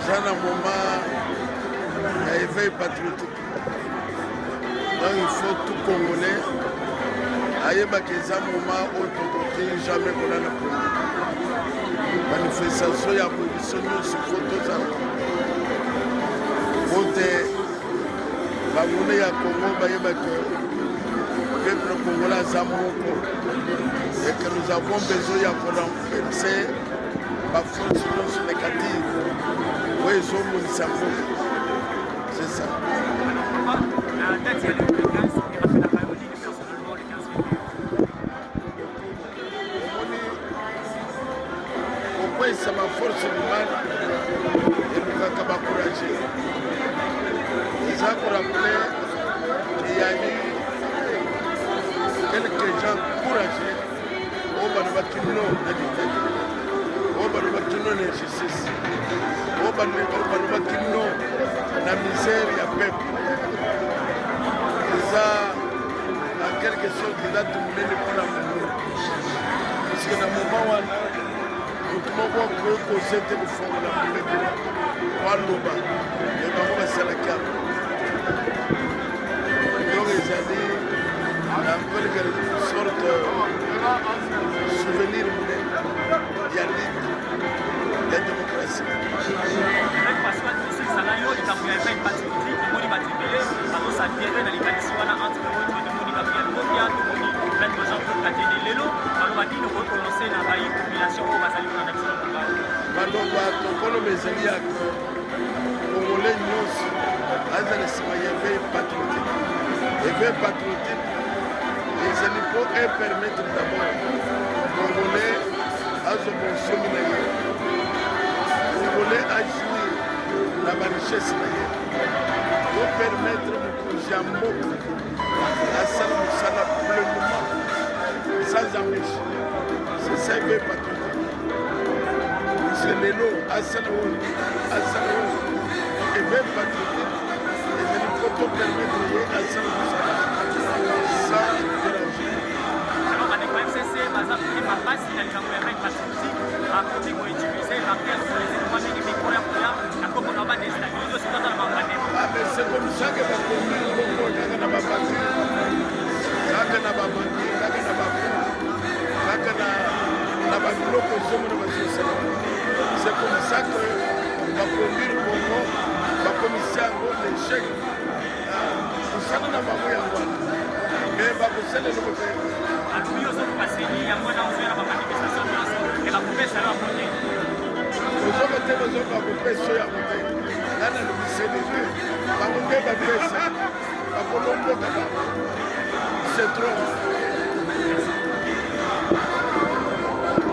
Toza na moment ya éveil patriotique. Donc il faut tout Congolais ayebaka eza moment oyo tokoki jamais kolala pongi. Manifestation ya boye biso nyonso fo tozala po te banguna ya Congo bayeba que peuple congolais aza moko et que nous avons besoin ya korenforcer baforce nyonso négative oyo ezomonisa mboka. C'est ça. Na date ya le 15, erapelaka yo nini personnellement, le 15 février? Omoni, kokweyisa baforce du mal elukaka bacourage. Eza korappeler qu'il y a eu quelques gens courageux oyo balobaki non na dictature, oyo balobaki non na injustice, oyo balobaki non na misère ya peuple. Eza en quelque sorte date monene mpona mongo, parce que na moment wana moto moko akoki kose te kofongola moleko po aloba, me bango basalaki yango. Donc ezali en quelque sorte souvenir monene ya lutte ya démocratie. Tosukisaka yo likambo ya éveil patriotique. Tomoni bato ebele bazosadhérer na likanisi wana. Entre autres, tomoni Gabriel Kobia, tomoni maître Jean-Claude Katende. Lelo, baloba nini okoki kolancer na bayi population oyo bazali kolanda biso na mboka? Maloba tokoloba ezali ya Congolais nyonso azala nsima ya éveil patriotique. Éveil patriotique ezali mpo epermettre d'abord Congolais azwa bonsomi na ye, Congolais ajouir na barichesse na ye, topermettre mokonzi ya mboka asala mosala pleinement sans embûche. C'est ça, éveil patriotique, puisque lelo asala oyo, asala oyo. Éveil patriotique ezali mpo topermettre ye asala mosala sans déranger. Alors, bandeko FCC baza mpe makasi na likambo ya éveil patriotique. Bakoki koutiliser bapersonnaliser mwa mingi micro ya koya na kombo na badéstabiliser, surtout ata na bapandemi. Ah, mais c'est comme ça que baconduire bongo, kaka na babanki, kaka na babanki, kaka na baku, kaka na babiloko ozomona bazosala. C'est comme ça que baconduire bongo, bakomisi yango l'échec. Kosala na bango yango wana, mais bakosala eloko te. Alobi ozoluka CENI, yango wana ozoya na bamanifestation nyonso e bakopesa yo yango te. Ozoka te, bazoka kopesa yango te. Nga nalobi CENI te, bango nde bapesa, bakolomboka bango. C'est trop.